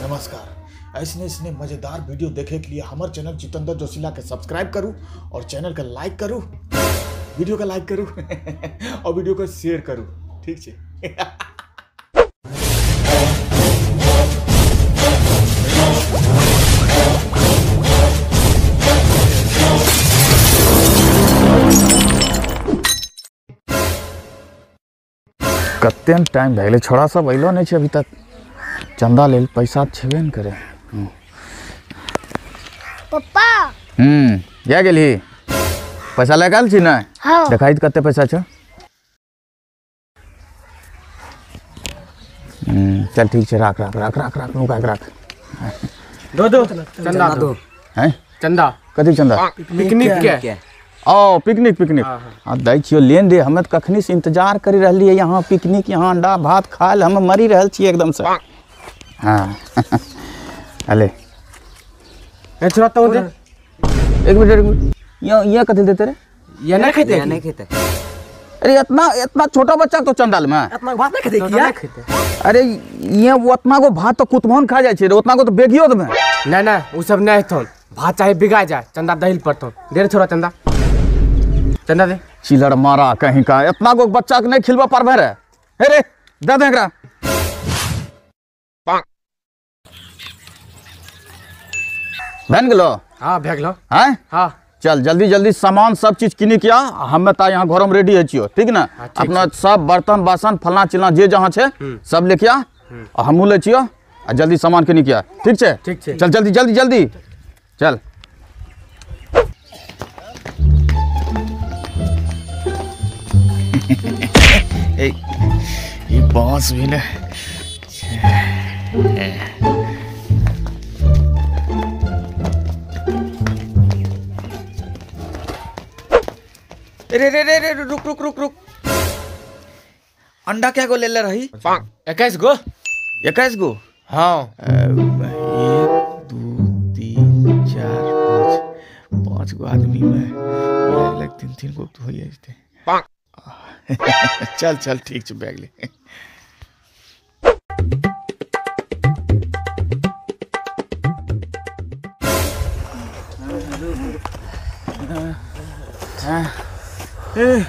नमस्कार। ऐसने ऐसने मजेदार वीडियो देखे के लिए हमारे चैनल जितेंद्र जोशीला के सब्सक्राइब करूँ और चैनल का लाइक करूँ, वीडियो का लाइक करूँ और वीडियो को शेयर करूँ। ठीक है। कते टाइम भए गेलै, छोड़ा सब अइलो नहि छै अभी तक। चंदा लेल पैसा छेबे ने करे। पप्पा जा गेलही? पैसा लए के आयल छी ने? हाँ। देखाई तऽ कते पैसा छौ। चल ठीक छै, राख राख राख राख राख नुका के राख। दो दो चंदा दो। हैं? चंदा कथी चंदा? पिकनिक के। ओ पिकनिक पिकनिक। हाँ दै छियो लेन रे, हमे तऽ कखनी से इंतजार करी रहलियै यहाँ पिकनिक, यहाँ अंडा भात खाय लए हम मरी रहल छियै एकदम से। हाँ अले छोड़ा तो दे। एक मिनट एक मिनट, यहाँ यहाँ कथी देते रे? ये नहीं खेते, ये नहीं खेते। अरे इतना इतना छोटा बच्चा तो चंदाल में इतना भात नहीं खेते क्या? अरे ये उतना गो भात तो कुतमोहन खा जाए छे, उतना गो तो बेगियो देबे। ना ना उ सब नहीं हेतौ, भात चाहे बिगा जाए चंदा दहिल पड़तौ। दे रे छोड़ा चंदा, चंदा दे। चिलर मारा कहीं का, इतना गो बच्चा के नहीं खिलबा पारबे रे। हे रे दे दे एकरा। बन गेलो? हाँ भए गेलो। हैं? हाँ। चल जल्दी जल्दी सामान सब चीज किनी के आ, हमे ता यहाँ घर में रेडी है छियो, ठीक ना? अपना सब बर्तन बासन फलना चिलना जे जहाँ छे सब लेके आ, और हमहूँ ले छियो, आ जल्दी सामान किनी के आ, ठीक छे? ठीक छे। चल जल्दी जल्दी जल्दी चल। ये बांस भी ना। रे रे रे रे रुक रुक रुक रुक, अंडा क्या गो ले ले रही? 21 गो। 21 गो? हाँ। 1 2 3 4 5 5 गो आदमी में लग 3 3 गो तो हो जाते। चल चल ठीक छै, बैग ले। ए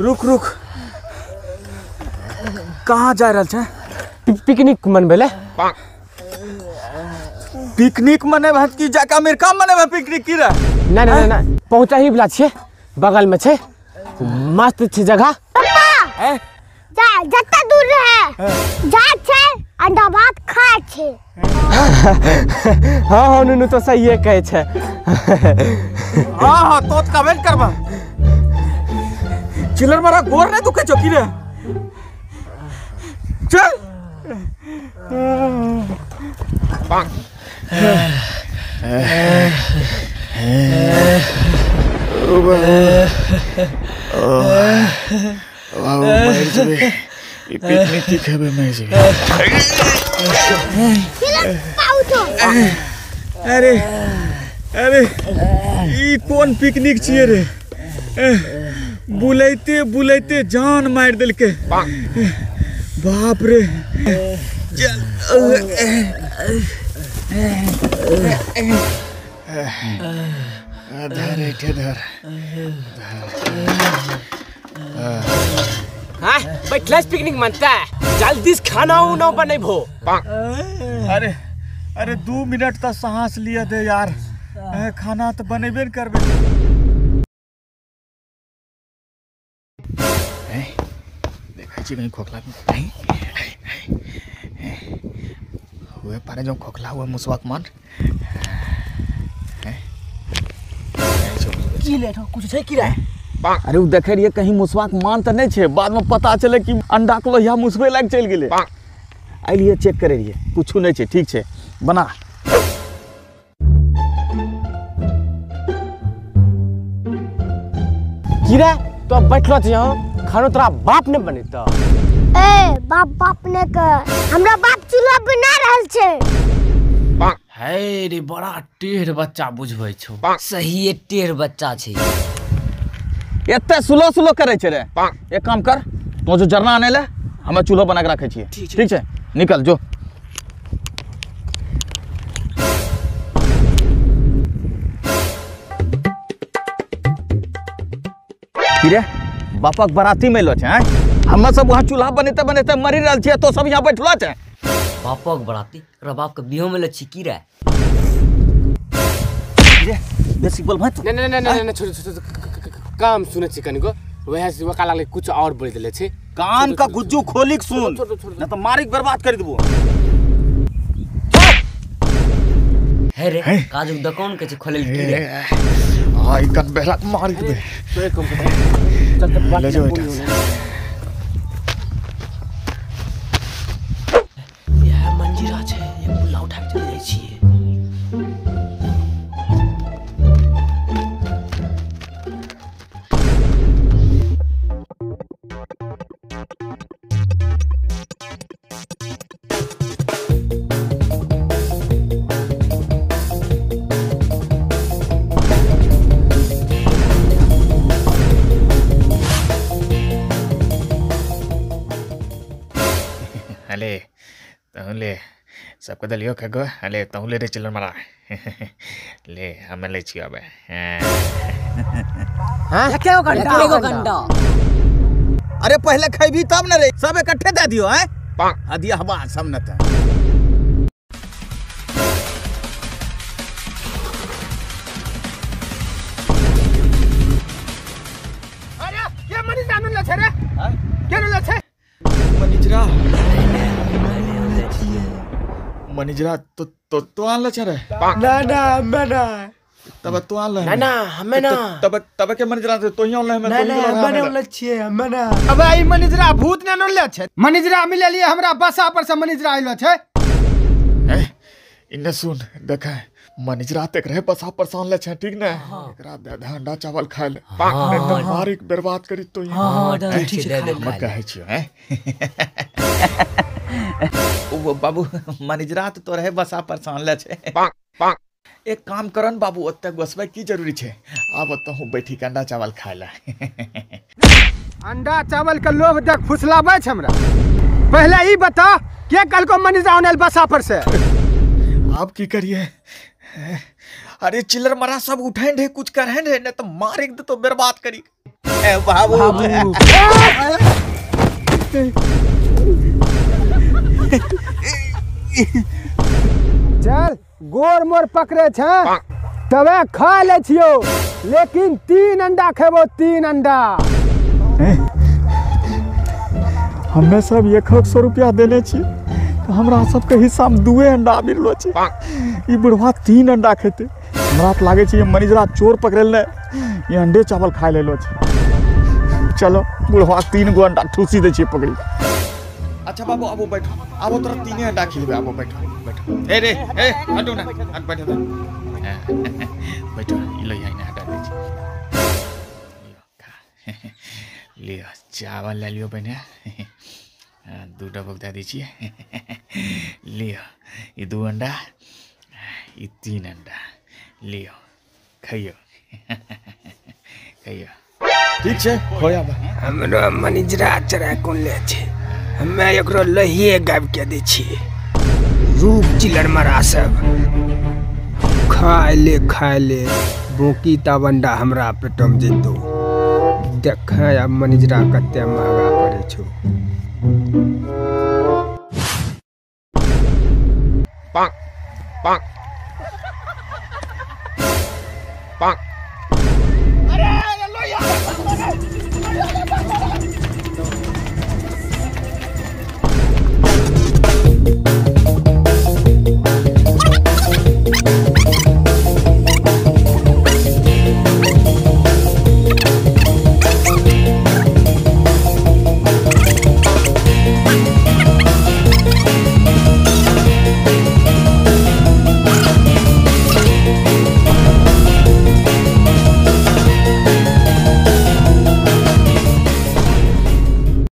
रुक रुक, कहाँ जा रहल छै? पिकनिक मनबै ले। पिकनिक मनेबै की जाके अमेरिका मनेबै पिकनिक की रे? ना ना ना, पहुँचा ही वाला छियै, बगल में छै, मस्त छै जगह। पापा जा जत्ता दूर रहे जा छै अंडा भात खाय छै। हाँ हाँ नुनू तो सही कहै छै। हाँ हाँ तो कमेंट करबा। चिलर मारा गोर नहीं दुखे चौकी रे। चल पिकनिक की खेबे मर जेबे। अरे अरे ई कोन पिकनिक छियै रे? बुलैते बुलैते जान मारि देलकै। बाप रे। चल धर धर। हाँ बैठला पिकनिक मनता है, जल्दी से खाना उना बनेबो। अरे अरे 2 मिनट तक सांस लिया दे यार, खाना तो बनेबे न करबे। देखै छी कहीं खोखला नहीं हुए पारे जो खोखला हुआ मुसवाक मान। की लेठो कुछ छै की रे? अरे उ देखे रहिए कहीं मुसवाक मान त नहीं छे, बाद में पता चले कि अंडा के लोहिया मुसबे लाग चल गेलै। आइलिए चेक करे रहिए, कुछ नहीं छे, ठीक छे बना। की रे तो बैठलो छी यहाँ, खानो तोरा बाप ने बनेता। ए बाप बाप ने के हमरा बाप चूल्हा बना रहल छे। है रे बड़ा टेढ़ बच्चा बुझबै छौ। सही टेढ़ बच्चा छै। एते स्लो स्लो करे छे रे। एक काम कर, तो जो जरना आने ले, हमें चूल्हा बना के रखे छियै, ठीक छै? निकल जो। की रे बापक बराती में लो छै हम सब वहाँ चूल्हा बनेते बनेते मरी रहल छियै तो सब यहाँ बैठलो छै। बापक बराती रे बाप के बियाह में छी की रे? रे बेसी बोल भाई। नहीं नहीं नहीं नहीं छोड़ छोड़ काम सुनै छी कनिको वह से वका लागले कुछ और बोल देले छै। कान का गुज्जू खोली के सुन न तो मारिक बर्बाद कर देबो। हे रे काजू दुकान के छै खोलल की रे? आई कन बेहरा मार दे। चल चल बात ले जाओ। यह मंजीरा छै एक बुला उठा के चले जाइ छियै। अले तहु ले सबके दलियो खगो। अले तहु ले रे चिल्लर मारा ले हमें ले छियो अबे। हां एकेगो घंटा। अरे पहले खैबी तब न रे सब इकट्ठे दे दियो हैं हदिया हवा सब न त। अरे ये मनीष आनंद छै रे के न छै मनीजरा मनीजरा तो तो तो आनले छै रे? ना ना हमे ना। तब तो आनले ना ना हमे ना। तब तब के मनीजरा तो ही आनले हमे ना ना हमे आनले छियै हमे ना। अब ई मनीजरा भूत ने आनले छै मनीजरा मिललिए हमरा बसा पर से मनीजरा आइलो छै। ए इने सुन देख मनीजरा तक रहे बसा पर से आनले छै ठीक ने एकरा दे दे अंडा चावल खाय ले नहीं तो मारिक बर्बाद करी तो। हां ठीक छै दे दे हम कहै छियो हैं ओ बाबू मनीजरा तो रहे बसा पर से आनले छै। एक काम करन बाबू ओते गोसबै की जरूरी छै आब ओतहु बैठी के अंडा चावल खाय ले। अंडा चावल के लोभ देख फुसलाबै छै हमरा। पहले ई बता के कहलको मनीजरा आनल बसा पर से? आप की करिए? अरे चिल्लर मरा सब उठैन रहे कुछ करहन रहे नहीं तो मार एक दे तो बर्बाद करी। ए बाबू चल गोर मोर पकड़े छे तबे खा ले छियो लेकिन 3 अंडा खेबो 3 अंडा। हमें सब 100 रुपया देने छी तो हमरा सबके हिस्सा में 2 अंडा मिललो छै। ई बुढ़वा 3 अंडा खेते हमरा तो लागे छै मनीजरा चोर पकड़ल ने ये अंडे चावल खाय लेलो छै। चलो बुढ़वा 3 गो अंडा ठूसी दे छै पकड़ी। अच्छा बाबू आबो बैठो आबो तोरा 3 अंडा खिलबे आबो बैठो बैठो। ए रे ए हटो ना हट बैठो बैठो ई लो यहीं ना हटा दे छी। लियो चावल ले लियो बने 2 डब्बा दे दै छियै। लियो ई 2 अंडा ई 3 अंडा लियो खइयो खइयो। ठीक छै हो आबा। हमरो मनीजरा चरा कोन ले छै हमे एकरो लहिए गाबि के दै छियै। रूप चिलर मरा सब खाय ले बोकी तब अंडा हमरा पेटम जेतो। देख आब मनीजरा कते महंगा पड़े छौ। पाक पाक पाक। अरे लोहिया